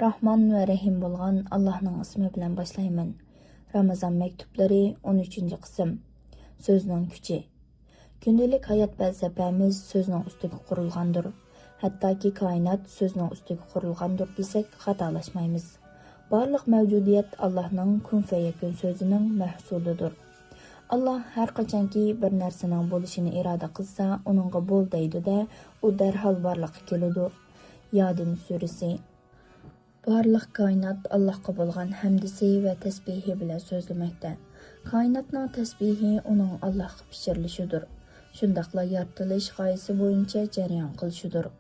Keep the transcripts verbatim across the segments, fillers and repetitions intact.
راھمان ۋە رەھىم بولغان ئاللاھنىڭ ئىسمى بىلەن باشلايمەن. رامىزان مەكتۇپلىرى، ئون ئۈچىنچى قىسىم. سۆزنىڭ كۈچى. كۈندىلىك ھايات پەلسەپەمىز سۆزنىڭ ئۈستىگە قۇرۇلغاندۇر. ھەتتاكى كائىنات سۆزنىڭ ئۈستىگە قۇرۇلغاندۇر دېسەك، خاتالاشمايمىز. بارلىق مەۋجۇدىيەت ئاللاھنىڭ كۇن فەيەكۇن سۆزىنىڭ مەھسۇلىدۇر. ئاللاھ ھەر قاچانكى بىر نەرسىنىڭ بولۇشىنى ئىرادە قىلسا، ئۇنىڭغا بول دەيدۇ-دە، ئۇ دەرھال بارلىققا كېلىدۇ. يادىن سۈرىسى. بارلىق كائىنات ئاللاھقا بولغان ھەمدىسى ۋە تەسبىھى بىلەن سۆزلىمەكتە. كائىناتنىڭ تەسبىھى ئۇنىڭ ئاللاھقا پىچىرلىشىدۇر. شۇنداقلا يارىتىلىش غايىسى بويىچە جەريان قىلىشىدۇر.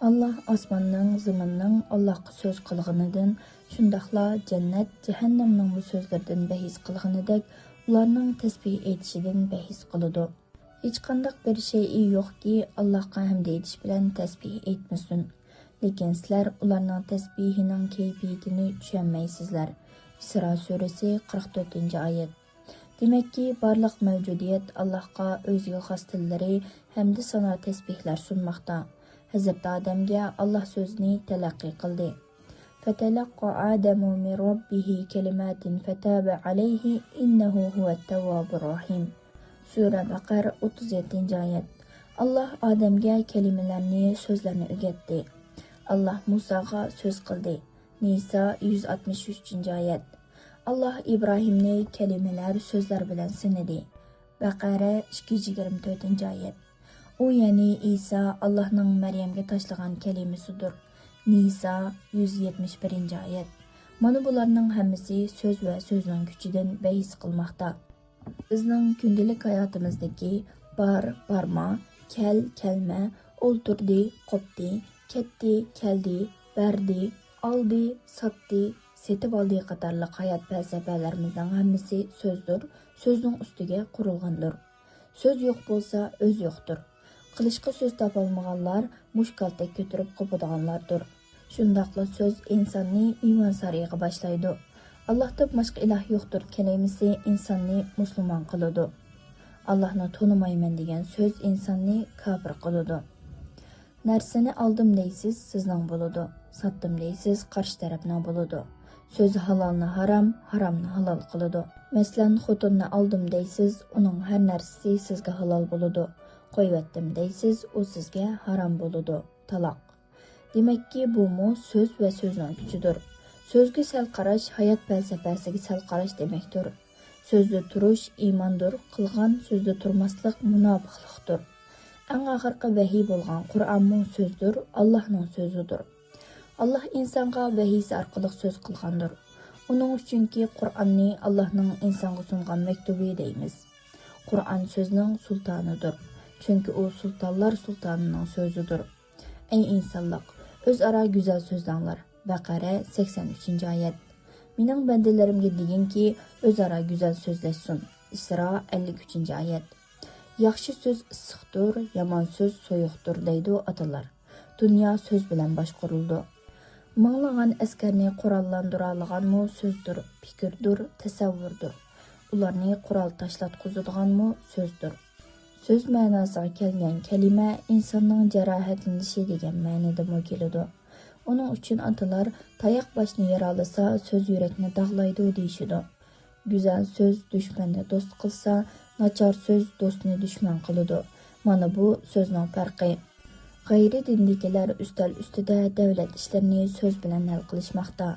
ئاللاھ ئاسماننىڭ، زېمىننىڭ ئاللاھقا سۆز قىلغىنىدىن، شۇنداقلا جەننەت، جەھەننەمنىڭمۇ سۆزلىرىدىن بەھس قىلغىنىدەك، ئۇلارنىڭ تەسبىھ ئېيتىشىدىن بەھس قىلىدۇ. ھېچقانداق بىر شەيئى يوقكى، ئاللاھقا ھەمدە ئېيتىش بىلەن تەسبىھ ئېيتمىسۇن. لېكىن سىلەر ئۇلارنىڭ تەسبىھىنىڭ كەيپىيىتىنى چۈشەنمەيسىزلەر. ئىسرا سۈرىسى، قىرىق تۆتىنچى ئايەت. دېمەككى، بارلىق مەۋجۇدىيەت ئاللاھقا ئۆزىگە خاس تىللىرى ھەمدە سانا تەسبىھلەر سۇنماقتا. ھەزرىتى ئادەمگە ئاللاھ سۆزىنى تەلەققى قىلدى. فتلقى آدم من ربه كلمات فتاب عليه إنه هو التواب الرحيم. سۈرە بەقەر، ئوتتۇز يەتتىنچى ئايەت. ئاللاھ ئادەمگە كەلىمىلەرنى، سۆزلەرنى ئۆگەتتى. ئاللاھ مۇساغا سۆز قىلدى. نىسا، يۈز ئاتمىش ئۈچىنچى ئايەت. ئاللاھ ئىبراھىمنى كەلىمىلەر، سۆزلەر بىلەن سىنىدى. بەقەرە، ئىككى يۈز يىگىرمە تۆتىنچى ئايەت. ئۇ، يەنى ئىسا، ئاللاھنىڭ مەريەمگە تاشلىغان كەلىمىسىدۇر. نىسا، يۈز يەتمىش بىرىنچى ئايەت. مانا بۇلارنىڭ ھەممىسى سۆز ۋە سۆزنىڭ كۈچىدىن بەھس قىلماقتا. بىزنىڭ كۈندىلىك ھاياتىمىزدىكى بار، بارما، كەل، كەلمە، ئولتۇردى، قوپتى، كەتتى، كەلدى، بەردى، ئالدى، ساتتى، سېتىۋالدى قاتارلىق ھايات پەلسەپەلىرىمىزنىڭ ھەممىسى سۆزدۇر، سۆزنىڭ ئۈستىگە قۇرۇلغاندۇر. سۆز يوق بولسا، ئۆز يوقتۇر. قىلىشقا سۆز تاپالمىغانلار مۇشت كالتەك كۆتۈرۈپ قوپىدىغانلاردۇر. شۇنداقلا سۆز ئىنساننى ئىمان سارىيىغا باشلايدۇ. ئاللاھتىن باشقا ئىلاھ يوقتۇر كەلىمىسى ئىنساننى مۇسۇلمان قىلىدۇ. ئاللاھنى تونۇمايمەن دېگەن سۆز ئىنساننى كاپىر قىلىدۇ. نەرسىنى ئالدىم دەيسىز، سىزنىڭ بولىدۇ. ساتتىم دەيسىز، قارشى تەرەپنىڭ بولىدۇ. سۆزى ھالالنى ھارام، ھارامنى ھالال قىلىدۇ. مەسىلەن، خوتۇننى ئالدىم دەيسىز، ئۇنىڭ ھەر نەرسىسى سىزگە ھالال بولىدۇ. قويۇۋەتتىم دەيسىز، ئۇ سىزگە ھارام بولىدۇ. تالاق. دېمەككى، بۇمۇ سۆز ۋە سۆزنىڭ كۈچىدۇر. سۆزگە سەل قاراش ھايات پەلسەپەسىگە سەل قاراش دېمەكتۇر. سۆزدە تۇرۇش ئىماندۇر، قىلغان سۆزدە تۇرماسلىق مۇناپىقلىقتۇر. ئەڭ ئاخىرقى ۋەھىي بولغان قۇرئانمۇ سۆزدۇر، ئاللاھنىڭ سۆزىدۇر. ئاللاھ ئىنسانغا ۋەھىيسى ئارقىلىق سۆز قىلغاندۇر. ئۇنىڭ ئۈچۈنكى قۇرئاننى ئاللاھنىڭ ئىنسانغا سۇنغان مەكتۇبى دەيمىز. قۇرئان سۆزنىڭ سۇلتانىدۇر. چۈنكى ئۇ سۇلتانلار سۇلتانىنىڭ سۆزىدۇر. ئەي ئىنسانلىق، ئۆزئارا گۈزەل سۆزلەڭلار. بەقەرە، سەكسەن ئۈچىنچى ئايەت. مېنىڭ بەندىلىرىمگە دېگىنكى، ئۆزئارا گۈزەل سۆزلەشسۇن. ئىسرا، ئەللىك ئۈچىنچى ئايەت. ياخشى سۆز ئىسسىقتۇر، يامان سۆز سويۇقتۇر، دەيدۇ ئاتىلار. دۇنيا سۆز بىلەن باشقۇرۇلىدۇ. مىڭلىغان ئەسكەرنى قوراللاندۇرالىغانمۇ سۆزدۇر، پىكىردۇر، تەسەۋۋۇردۇر. ئۇلارنى قورال تاشلاتقۇزىدىغانمۇ سۆزدۇر. سۆز مەناسىغا كەلگەن كەلىمە ئىنساننىڭ جاراھەتلىنىشى دېگەن مەنىدىمۇ كېلىدۇ. ئۇنىڭ ئۈچۈن ئاتىلار، «تاياق باشنى يارالىسا، سۆز يۈرەكنى داغلايدۇ» دېيىشىدۇ. گۈزەل سۆز دۈشمەننى دوست قىلسا، ناچار سۆز دوستنى دۈشمەن قىلىدۇ. مانا بۇ سۆزنىڭ پەرقى. غەيرىي دىندىكىلەر ئۈستەل ئۈستىدە دەۋلەت ئىشلىرىنى سۆز بىلەن ھەل قىلىشماقتا.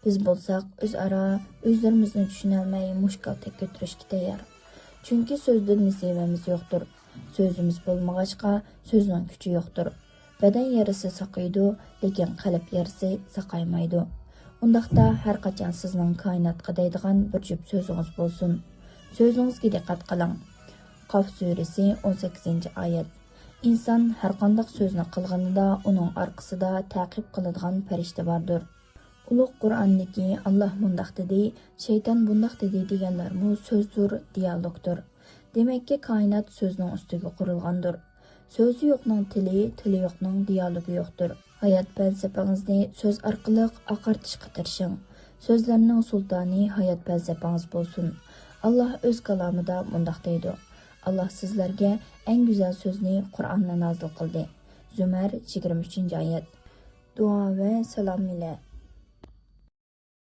بىز بولساق ئۆزئارا ئۆزلىرىمىزنى چۈشىنەلمەي مۇشت كالتەك كۆتۈرۈشكە تەييار. چۈنكى سۆزدىن نېسىۋىمىز يوقتۇر. سۆزىمىز بولمىغاچقا، سۆزنىڭ كۈچى يوقتۇر. بەدەن يارىسى ساقىيىدۇ، لېكىن قەلب يارىسى ساقايمايدۇ. ئۇنداقتا ھەر قاچان سىزنىڭ كائىناتقا دەيدىغان بىر جۈپ سۆزىڭىز بولسۇن. سۆزىڭىزگە دىققەت قىلىڭ. قاف سۈرىسى، ئون سەككىزىنچى ئايەت. ئىنسان ھەرقانداق سۆزنى قىلغىنىدا ئۇنىڭ ئارقىسىدا تەقىب قىلىدىغان پەرىشتە باردۇر. ئۇلۇغ قۇرئاندىكى «ئاللاھ مۇنداق دېدى، شەيتان بۇنداق دېدى» دېگەنلەرمۇ سۆزدۇر، دىيالوگتۇر. دېمەككى، كائىنات سۆزنىڭ ئۈستىگە قۇرۇلغاندۇر. سۆزى يوقنىڭ تىلى، تىلى يوقنىڭ دىيالوگى يوقتۇر. ھايات پەلسەپىڭىزنى سۆز ئارقىلىق ئاقارتىشقا تىرىشىڭ. سۆزلەرنىڭ سۇلتانى ھايات پەلسەپىڭىز بولسۇن. ئاللاھ ئۆز كالامىدا مۇنداق دەيدۇ: «ئاللاھ سىزلەرگە ئەڭ گۈزەل سۆزنى، قۇرئاننى نازىل قىلدى.» زۇمەر، يىگىرمە ئۈچىنچى ئايەت. دۇئا ۋە سالام ئىلە.